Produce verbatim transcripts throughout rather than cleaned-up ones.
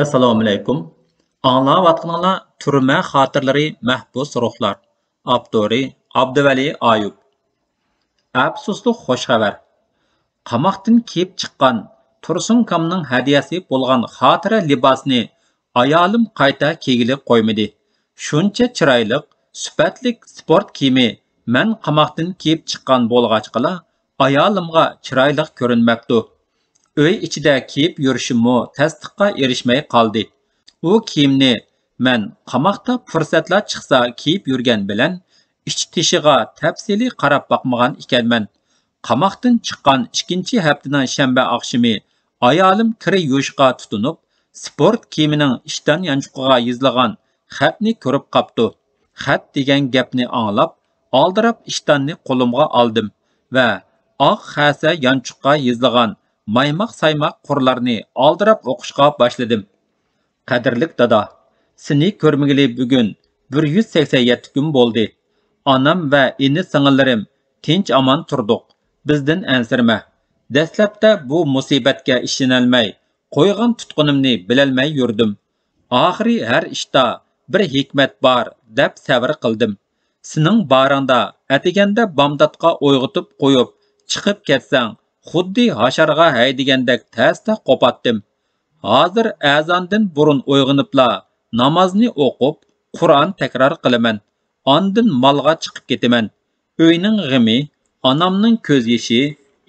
ئەسسالامۇئەلەيكۇم. ئاڭلاۋاتقىنىڭلار تۈرمە خاتىرىلىرى، مەھبۇس روھلار. ئاپتورى ئابدۇۋەلى ئايۇپ. ئەپسۇسلۇق خوش خەۋەر. قاماقتىن كىيىپ چىققان تۇرسۇنكامنىڭ ھەدىيەسى بولغان خاتىرە لىباسنى ئايالىم قايتا كىيگىلى قويمىدى. شۇنچە چىرايلىق، سۈپەتلىك سپورت كىيىمى مەن قاماقتىن كىيىپ چىققان بولغاچقىلا، ئايالىمغا چىرايلىق كۆرۈنمەپتۇ. ئۆي ئىچىدە كىيىپ يۈرۈشۈممۇ تەستىققا ئېرىشمەي قالدى. ئۇ كىيىمنى مەن قاماقتا پۇرسەتلا چىقسا كىيىپ يۈرگەن بىلەن، ئىچ تېشىغا تەپسىلىي قاراپ باقمىغان ئىكەنمەن. قاماقتىن چىققان ئىككىنچى ھەپتىنىڭ شەنبە ئاخشىمى ئايالىم كىر يۇيۇشقا تۇتۇنۇپ، سپورت كىيىمىنىڭ ئىشتان يانچۇقىغا يېزىلغان خەتنى كۆرۈپ قاپتۇ. خەت دېگەن گەپنى ئاڭلاپ، ئالدىراپ ئىشتاننى قولۇمغا ئالدىم ۋە ئاق خەسە يانچۇققا يېزىلغان مايماق-سايماق قۇرلارنى ئالدىراپ ئوقۇشقا باشلىدىم. قەدىرلىك دادا، سېنى كۆرمىگىلى بۈگۈن بىر يۈز سەكسەن يەتتە كۈن بولدى. ئانام ۋە ئىنى-سىڭىللىرىم تىنچ-ئامان تۇردۇق. بىزدىن ئەنسىرىمە. دەسلەپتە بۇ مۇسىبەتكە ئىشىنەلمەي، قويغان تۇتقىنىمنى بىلەلمەي يۈردۈم. ئاخىرى ھەر ئىشتا بىر ھېكمەت بار دەپ سەۋر قىلدىم. سېنىڭ بارىڭدا ئەتىگەندە بامداتقا ئويغىتىپ قويۇپ چىقىپ كەتسەڭ، خۇددى ھاشارغا ھەيدىگەندەك تەستە قوپاتتىم. ھازىر ئەزاندىن بۇرۇن ئويغىنىپلا نامازنى ئوقۇپ، قۇرئان تەكرار قىلىمەن. ئاندىن مالغا چىقىپ كېتىمەن. ئۆينىڭ غېمى، ئانامنىڭ كۆز يېشى،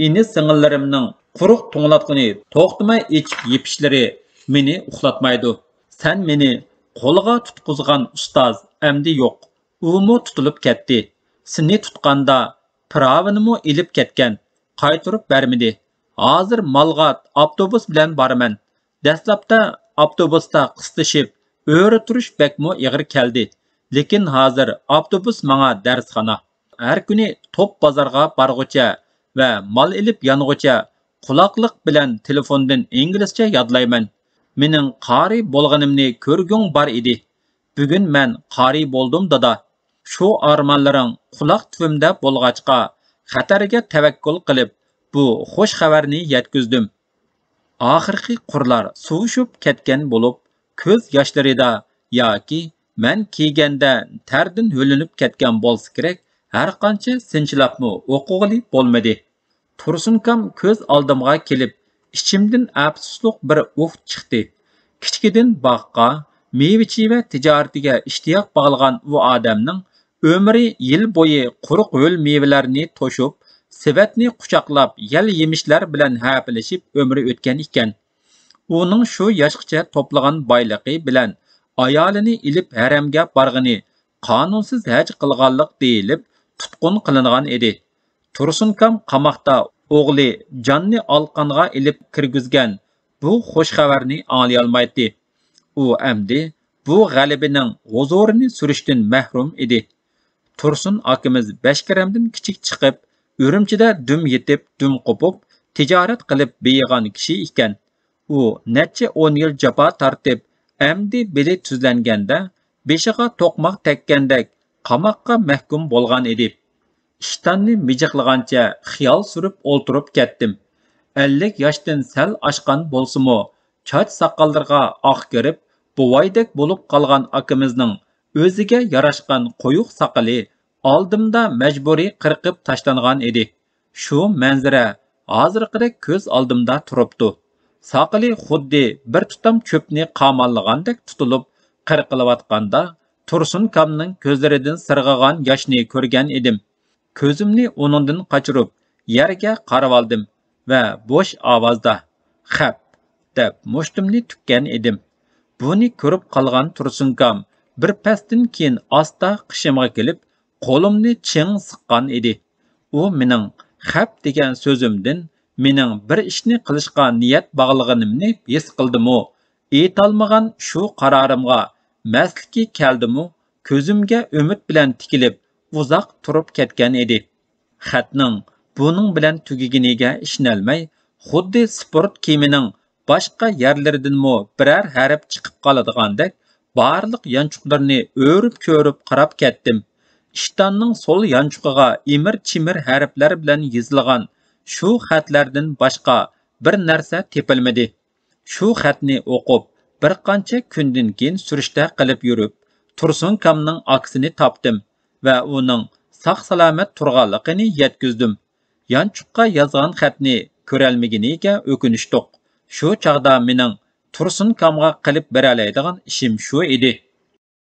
ئىنى-سىڭىللىرىمنىڭ قۇرۇق توڭلاتقۇنى توختىماي ئېچىپ يېپىشلىرى مېنى ئۇخلاتمايدۇ. سەن مېنى قولغا تۇتقۇزغان ئۇستاز ئەمدى يوق. ئۇمۇ تۇتۇلۇپ كەتتى. سېنى تۇتقاندا پىراۋىنىمۇ ئېلىپ كەتكەن، قايتۇرۇپ بەرمىدى. ھازىر مالغا ئاپتوبۇس بىلەن بارىمەن. دەسلەپتە ئاپتوبۇستا قىستىشىپ، ئۆرە تۇرۇش بەكمۇ ئېغىر كەلدى. لېكىن ھازىر ئاپتوبۇس ماڭا دەرسخانا. ھەر كۈنى توپ بازارغا بارغۇچە ۋە مال ئېلىپ يانغۇچە قۇلاقلىق بىلەن تېلېفوندىن ئىنگلىزچە يادلايمەن. مېنىڭ قارى بولغىنىمنى كۆرگۈڭ بار ئىدى. بۈگۈن مەن قارى بولدۇم، دادا. شۇ ئارمانلىرىڭ قۇلاق تۈۋىمدە بولغاچقا، خەتەرگە تەۋەككۈل قىلىپ، بۇ خوش خەۋەرنى يەتكۈزدۈم. ئاخىرقى قۇرلار سۇۋۇشۇپ كەتكەن بولۇپ، كۆز ياشلىرىدا ياكى مەن كىيگەندە تەردىن ھۆلىنىپ كەتكەن بولسا كېرەك، ھەرقانچە سىنچىلاپمۇ ئوقۇغىلى بولمىدى. تۇرسۇنكام كۆز ئالدىمغا كېلىپ، ئىچىمدىن ئەپسۇسلۇق بىر ئۇھ چىقتى. كىچىكىدىن باغقا، مېۋە-چېۋە تىجارىتىگە ئىشتىياق باغلىغان ئۇ ئادەمنىڭ ئۆمرى يىل بويى قۇرۇق ھۆل مېۋىلەرنى توشۇپ، سېۋەتنى قۇچاقلاپ، يەل-يېمىشلەر بىلەن ھەپىلىشىپ ئۆمرى ئۆتكەن ئىكەن. ئۇنىڭ شۇ ياشقىچە توپلىغان بايلىقى بىلەن ئايالىنى ئېلىپ ھەرەمگە بارغىنى قانۇنسىز ھەج قىلغانلىق دېيىلىپ، تۇتقۇن قىلىنغان ئىدى. تۇرسۇنكام قاماقتا ئوغلى جاننى ئالقانغا ئېلىپ كىرگۈزگەن بۇ خوش خەۋەرنى ئاڭلىيالمايتتى. ئۇ ئەمدى بۇ غەلىبىنىڭ ھۇزۇرىنى سۈرۈشتىن مەھرۇم ئىدى. تۇرسۇن ئاكىمىز بەشكىرەمدىن كىچىك چىقىپ، ئۈرۈمچىدە دۈم يېتىپ، دۈم قوپۇپ، تىجارەت قىلىپ بېيىغان كىشى ئىكەن. ئۇ نەچچە ئون يىل جاپا تارتىپ، ئەمدى بېلى تۈزلەنگەندە، بېشىغا توقماق تەگكەندەك قاماققا مەھكۇم بولغان ئىدى. ئىشتاننى مىجىقلىغانچە خىيال سۈرۈپ ئولتۇرۇپ كەتتىم. ئەللىك ياشتىن سەل ئاشقان بولسىمۇ، چاچ ساقاللىرىغا ئاق كىرىپ، بوۋايدەك بولۇپ قالغان ئاكىمىزنىڭ ئۆزىگە ياراشقان قويۇق ساقىلى ئالدىمدا مەجبۇرىي قىرقىپ تاشلانغان ئىدى. شۇ مەنزىرە ھازىرقىدەك كۆز ئالدىمدا تۇرۇپتۇ. ساقىلى خۇددى بىر تۇتام چۆپنى قاماللىغاندەك تۇتۇلۇپ قىرقىلىۋاتقاندا، تۇرسۇنكامنىڭ كۆزلىرىدىن سىرغىغان ياشنى كۆرگەن ئىدىم. كۆزۈمنى ئۇنىڭدىن قاچۇرۇپ، يەرگە قارىۋالدىم ۋە بوش ئاۋازدا «خەپ» دەپ مۇشتۇمنى تۈككەن ئىدىم. بۇنى كۆرۈپ قالغان تۇرسۇنكام بىر پەستىن كېيىن ئاستا قېشىمغا كېلىپ، قولۇمنى چىڭ سىققان ئىدى. ئۇ مېنىڭ «خەپ» دېگەن سۆزۈمدىن مېنىڭ بىر ئىشنى قىلىشقا نىيەت باغلىغىنىمنى ھېس قىلدىمۇ، ئېيتالمىغان شۇ قارارىمغا مەستلىكى كەلدىمۇ، كۆزۈمگە ئۈمىد بىلەن تىكىلىپ، ئۇزاق تۇرۇپ كەتكەن ئىدى. خەتنىڭ بۇنىڭ بىلەن تۈگىگىنىگە ئىشىنەلمەي، خۇددى سپورت كىيىمىنىڭ باشقا يەرلىرىدىنمۇ بىرەر ھەرپ چىقىپ قالىدىغاندەك، بارلىق يانچۇقلىرىنى ئۆرۈپ-چۆرۈپ قاراپ كەتتىم. ئىشتاننىڭ سول يانچۇقىغا ئىمىر-چىمىر ھەرپلەر بىلەن يېزىلغان شۇ خەتلەردىن باشقا بىر نەرسە تېپىلمىدى. شۇ خەتنى ئوقۇپ، بىر قانچە كۈندىن كېيىن سۈرۈشتە قىلىپ يۈرۈپ، تۇرسۇنكامنىڭ ئاكىسىنى تاپتىم ۋە ئۇنىڭ ساق-سالامەت تۇرغانلىقىنى يەتكۈزدۈم. يانچۇققا يازغان خەتنى كۆرەلمىگىنىگە ئۆكۈنۈشتۇق. شۇ چاغدا مېنىڭ تۇرسۇنكامغا قىلىپ بېرەلەيدىغان ئىشىم شۇ ئىدى.